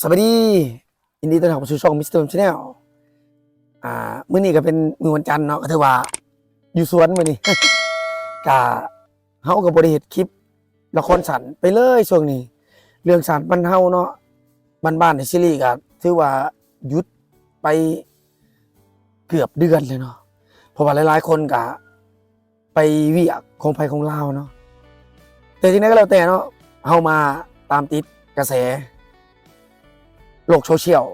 ສະບາຍດີ ຍິນດີຕ້ອນຮັບເຂົ້າສູ່ຊ່ອງ Mister Channel. ອ່າ ມື້ນີ້ກໍເປັນມື້ວັນຈັນເນາະ ກໍຖືວ່າຢູ່ສວນມື້ນີ້ ກະ ເຮົາກໍບໍ່ໄດ້ເຮັດຄລິບລະຄອນສັ້ນໄປເລີຍຊ່ວງນີ້. ເລື່ອງສານບັນເຮົາເນາະ ບ້ານໆ ໃນຊີຣີກໍຖືວ່າຢຸດໄປເກືອບເດືອນເລີຍເນາະ ເພາະວ່າຫຼາຍໆຄົນກໍໄປວຽກຂອງໃຜຂອງລາວເນາະ. ແຕ່ຈັ່ງໃດກໍແລ້ວແຕ່ເນາະ ເຮົາມາຕາມຕິດກະແສໂລກໂຊຊຽວ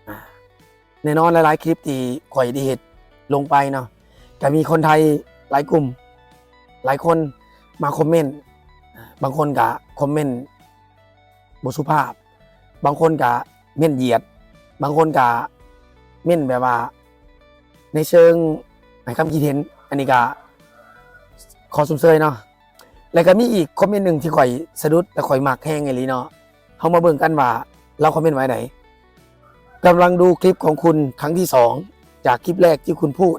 ອາ ແນ່ນອນ ຫຼາຍໆຄລິບທີ່ຂ້ອຍໄດ້ເຮັດລົງໄປເນາະ ກະມີຄົນໄທຫຼາຍກຸ່ມ ຫຼາຍຄົນມາຄອມເມັນ. ອາ ບາງຄົນກະຄອມເມັນບໍ່ສຸພາບ, ບາງຄົນກະເມັນຢຽດ, ບາງຄົນກະເມັນແບບວ່າໃນເຊີງໃຫ້ຄຳຄິດເຫັນ. ອັນນີ້ກະຂໍຊົມເຊີຍເນາະ. ແລະກະມີອີກຄອມເມັນໜຶ່ງທີ່ຂ້ອຍສະດຸດ ແລະຂ້ອຍມັກແຮງອີ່ຫຼີເນາະ. ເຮົາມາເບິ່ງກັນວ່າລາວຄອມເມັນວ່າໃດ. ກຳລັງดูคลิปของคุณครั้งที่สอง จากคลิปแรกที่คุณพูด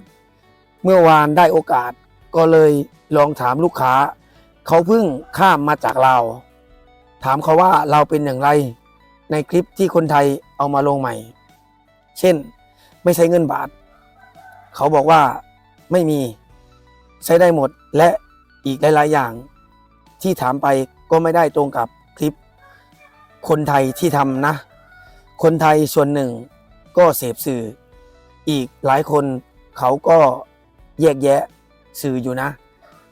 เมื่อวานได้โอกาสก็เลยลองถามลูกค้า เขาเพิ่งข้ามมาจากลาว ถามเขาว่าลาวเป็นอย่างไร ในคลิปที่คนไทยเอามาลงใหม่ เช่น ไม่ใช้เงินบาท เขาบอกว่าไม่มี ใช้ได้หมด และอีกหลายๆอย่างที่ถามไปก็ไม่ได้ตรงกับคลิปคนไทยที่ทำนะ คนไทยส่วนหนึ่งก็เสพสื่อ อีกหลายคนเขาก็แยกแยะสื่ออยู่นะ.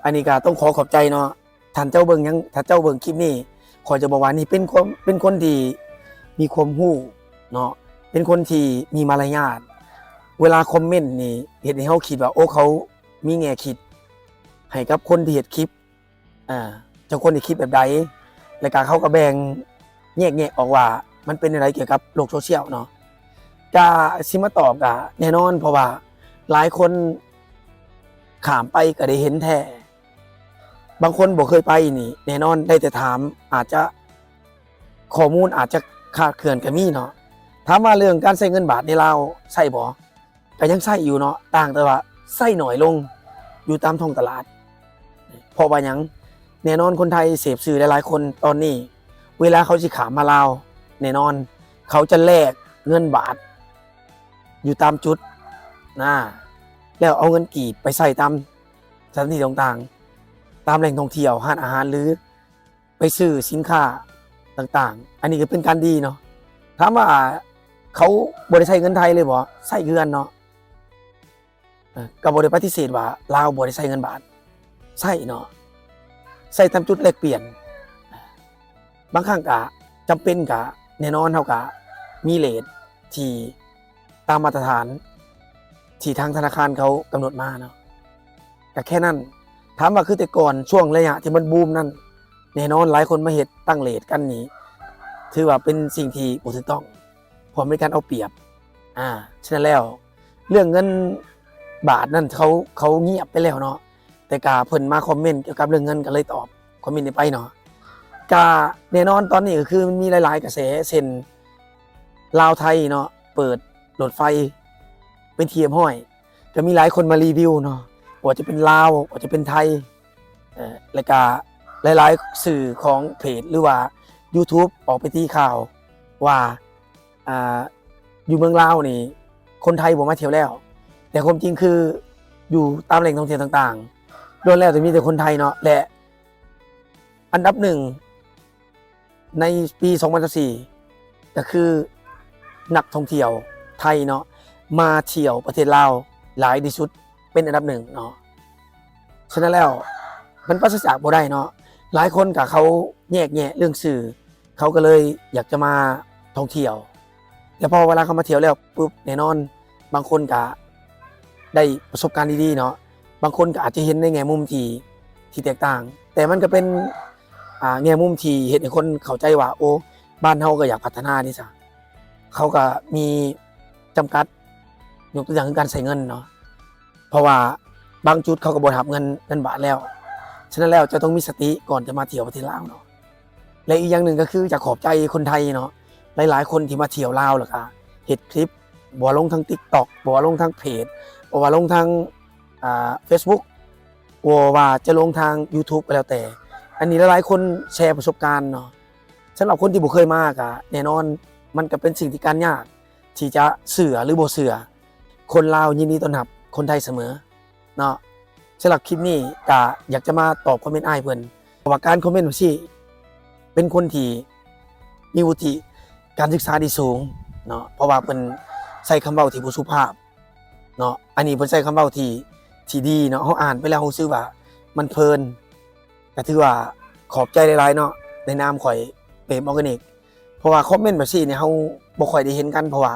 ອັນນີ້ກໍຕ້ອງຂໍຂອບໃຈເນາະ ທ່ານເຈົ້າເບິ່ງຫຍັງ ຖ້າເຈົ້າເບິ່ງຄລິບນີ້ ຂ້ອຍຈະບອກວ່ານີ້ເປັນຄວາມ ເປັນຄົນທີ່ມີຄວາມຮູ້ເນາະ ເປັນຄົນທີ່ມີມາລະຍາດ. ເວລາຄອມເມັນນີ້ເຮັດໃຫ້ເຮົາຄິດວ່າ ໂອ້ ເຂົາມີແງ່ຄິດໃຫ້ກັບຄົນທີ່ເຮັດຄລິບ ເຈົ້າຄວນເຮັດຄລິບແບບໃດ ແລ້ວກະເຂົາກໍແບ່ງແຍກແຍະອອກວ່າມັນເປັນແນວໃດກ່ຽວກັບໂລກໂຊຊຽວເນາະ. ກະຊິມາຕອບກະແນ່ນອນ ເພາະວ່າຫຼາຍຄົນຂ້າມໄປກໍໄດ້ເຫັນແທ້ ບາງຄົນບໍ່ເຄີຍໄປນີ້ ແນ່ນອນໄດ້ແຕ່ຖາມ ອາດຈະ ຂໍ້ມູນອາດຈະຄາດເຄື່ອນກໍມີເນາະ. ຖາມວ່າເລື່ອງການໃຊ້ເງິນບາດໃນລາວໃຊ້ບໍ່? ກໍຍັງໃຊ້ຢູ່ເນາະ ຕ່າງແຕ່ວ່າໃຊ້ໜ້ອຍລົງຢູ່ຕາມທ້ອງຕະຫຼາດ. ເພາະວ່າຫຍັງ? ແນ່ນອນຄົນໄທເສບສື່ຫຼາຍໆຄົນຕອນນີ້ ເວລາເຂົາຊິຂ້າມມາລາວ ແນ່ນອນເຂົາຈະແລກເງິນບາດຢູ່ຕາມຈຸດນະ ແລ້ວເອົາເງິນກີບໄປໃຊ້ຕາມສະຖານທີ່ຕ່າງໆ ຕາມແຫຼ່ງທ່ອງທ່ຽວ ຮ້ານອາຫານ ຫຼື ໄປຊື້ສິນຄ້າຕ່າງໆ ອັນນີ້ກໍເປັນການດີເນາະ. ຖາມວ່າເຂົາບໍ່ໄດ້ໃຊ້ເງິນໄທເລີຍບໍ່? ໃຊ້ເຮືອນເນາະ ກໍບໍ່ໄດ້ປະຕິເສດວ່າລາວບໍ່ໄດ້ໃຊ້ເງິນບາດ ໃຊ້ເນາະ ໃຊ້ຕາມຈຸດແລກປ່ຽນ. ບາງຄັ້ງກະຈຳເປັນ ກະແນ່ນອນເຮົາກະມີເຣດທີ່ ຕາມມາດຕະຖານທີ່ທາງທະນາຄານເຂົາກຳນົດມາເນາະ ກະແຄ່ນັ້ນ. ຖາມວ່າຄືແຕ່ກ່ອນ ຊ່ວງໄລຍະທີ່ມັນບູມນັ້ນ ແນ່ນອນຫຼາຍຄົນມາເຮັດຕັ້ງເຣດກັນນີ້ ຖືວ່າເປັນສິ່ງທີ່ບໍ່ຖືກຕ້ອງ ເພາະມັນເປັນການເອົາປຽບ. ອາ ສະນັ້ນແລ້ວ ເລື່ອງເງິນບາດນັ້ນ ເຂົາ ເຂົາງຽບໄປແລ້ວເນາະ ແຕ່ກະເພິ່ນມາຄອມເມັນກ່ຽວກັບເລື່ອງເງິນ ກໍເລີຍຕອບຄອມເມັນນີ້ໄປເນາະ. ກະແນ່ນອນຕອນນີ້ກໍຄືມັນມີຫຼາຍໆກະແສ ເຊັ່ນ ລາວໄທເນາະ ເປີດລົດໄຟເປັນທີ່ຮຽບຮ້ອຍ ກໍມີຫຼາຍຄົນມາຣີວິວເນາະ ບໍ່ວ່າຈະເປັນລາວ ບໍ່ວ່າຈະເປັນໄທ ເອີ ແລ້ວກະຫຼາຍໆສື່ຂອງເພຈ ຫຼືວ່າ YouTube ອອກໄປຕີຂ່າວວ່າ ອ່າ ຢູ່ເມືອງລາວນີ້ຄົນໄທບໍ່ມາທ່ຽວແລ້ວ ແຕ່ຄວາມຈິງຄືຢູ່ຕາມແຫຼ່ງທ່ອງທ່ຽວຕ່າງໆ ລ້ວນແລ້ວແຕ່ມີແຕ່ຄົນໄທເນາະ ແລະ ອັນດັບໜຶ່ງໃນປີສອງພັນຊາວສີ່ ກໍຄືນັກທ່ອງທ່ຽວໄທເນາະ ມາທ່ຽວປະເທດລາວຫຼາຍທີ່ສຸດ ເປັນອັນດັບໜຶ່ງເນາະ. ສະນັ້ນແລ້ວ ມັນປາສະຈາກບໍ່ໄດ້ເນາະ ຫຼາຍຄົນກະເຂົາແຍກແຍະເລື່ອງຊື່ ເຂົາກໍເລີຍຢາກຈະມາທ່ອງທ່ຽວ ແຕ່ພໍເວລາເຂົາມາທ່ຽວແລ້ວປຸບ ແນ່ນອນບາງຄົນກະໄດ້ປະສົບການດີໆເນາະ ບາງຄົນກໍອາດຈະເຫັນໃນແງ່ມຸມທີ່ ທີ່ແຕກຕ່າງ ແຕ່ມັນກໍເປັນ ອ່າ ແງ່ມຸມທີ່ເຮັດໃຫ້ຄົນເຂົ້າໃຈວ່າ ໂອ້ ບ້ານເຮົາກໍຢາກພັດທະນາເດຊະ ເຂົາກໍມີຈຳກັດ ຍົກຕົວຢ່າງຄືການໃຊ້ເງິນເນາະ ເພາະວ່າບາງຈຸດເຂົາກໍບໍ່ຮັບເງິນ ເງິນບາດແລ້ວ. ສະນັ້ນແລ້ວ ເຈົ້າຕ້ອງມີສະຕິກ່ອນຈະມາທ່ຽວປະເທດລາວເນາະ. ແລະ ອີກຢ່າງໜຶ່ງກໍຄືຢາກຂອບໃຈຄົນໄທເນາະ ຫຼາຍໆຄົນທີ່ມາທ່ຽວລາວ ແລ້ວກໍເຮັດຄລິບ ບໍ່ວ່າລົງທາງ TikTok ບໍ່ວ່າລົງທາງເພຈ ບໍ່ວ່າລົງທາງ ອ່າ Facebook ບໍ່ວ່າຈະລົງທາງ YouTube ກໍແລ້ວແຕ່ ອັນນີ້ຫຼາຍໆຄົນແຊປະສົບການເນາະ. ສຳລັບຄົນທີ່ບໍ່ເຄີຍມາ ກະແນ່ນອນ ມັນກໍເປັນສິ່ງທີ່ການຍາກທີ່ຈະເຊື່ອຫຼືບໍ່ເຊື່ອ. ຄົນລາວຍິນດີຕ້ອນຮັບຄົນໄທສະເໝີເນາະ. ສຳລັບຄລິບນີ້ກໍຢາກຈະມາຕອບຄອມເມັນອ້າຍເພິ່ນ ເພາະວ່າການຄອມເມັນແບບຊີ້ ເປັນຄົນທີ່ມີວຸດທິການສຶກສາທີ່ສູງເນາະ, ເພາະວ່າເພິ່ນໃຊ້ຄຳເວົ້າທີ່ບໍ່ສຸພາບເນາະ. ອັນນີ້ເພິ່ນໃຊ້ຄຳເວົ້າທີ່ ທີ່ດີເນາະ, ເຮົາອ່ານໄປແລ້ວເຮົາຮູ້ສຶກວ່າມັນເພີນ. ກໍຖືວ່າຂອບໃຈຫຼາຍໆເນາະ ໃນນາມຂ້ອຍ ເປມ Organic. ເພາະວ່າຄອມເມັນແບບຊີ້ນີ້ເຮົາບໍ່ຄ່ອຍໄດ້ເຫັນກັນ, ເພາະວ່າ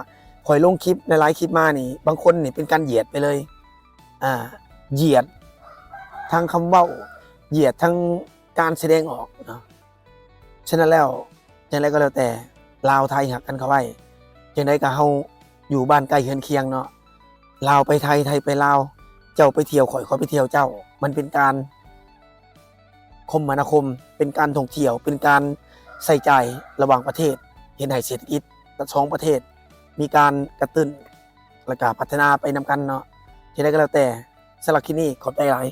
ຂ້ອຍລົງຄລິບຫຼາຍໆຄລິບມານີ້ ບາງຄົນນີ້ເປັນການຢຽດໄປເລີຍ, ອ່າ ຢຽດທັງຄຳເວົ້າ ຢຽດທັງການສະແດງອອກເນາະ. ສະນັ້ນແລ້ວ ຈັ່ງໃດກໍແລ້ວແຕ່ ລາວໄທຮັກກັນເຂົ້າໄວ້. ຈັ່ງໃດກໍເຮົາຢູ່ບ້ານໃກ້ເຮືອນຄຽງເນາະ, ລາວໄປໄທ ໄທໄປລາວ, ເຈົ້າໄປທ່ຽວຂ້ອຍ ຂ້ອຍໄປທ່ຽວເຈົ້າ. ມັນເປັນການຄົມມະນາຄົມ, ເປັນການທ່ອງທ່ຽວ, ເປັນການໃຊ້ຈ່າຍລະຫວ່າງປະເທດ, ເຮັດໃຫ້ເສດຖະກິດທັງສອງປະເທດມີການກະຕຸ້ນ ແລະກະພັດທະນາໄປນຳກັນເນາະ. ຈັ່ງໃດກໍແລ້ວແຕ່ ສຳລັບຄລິບນີ້ຂອບໃຈຫຼາຍ.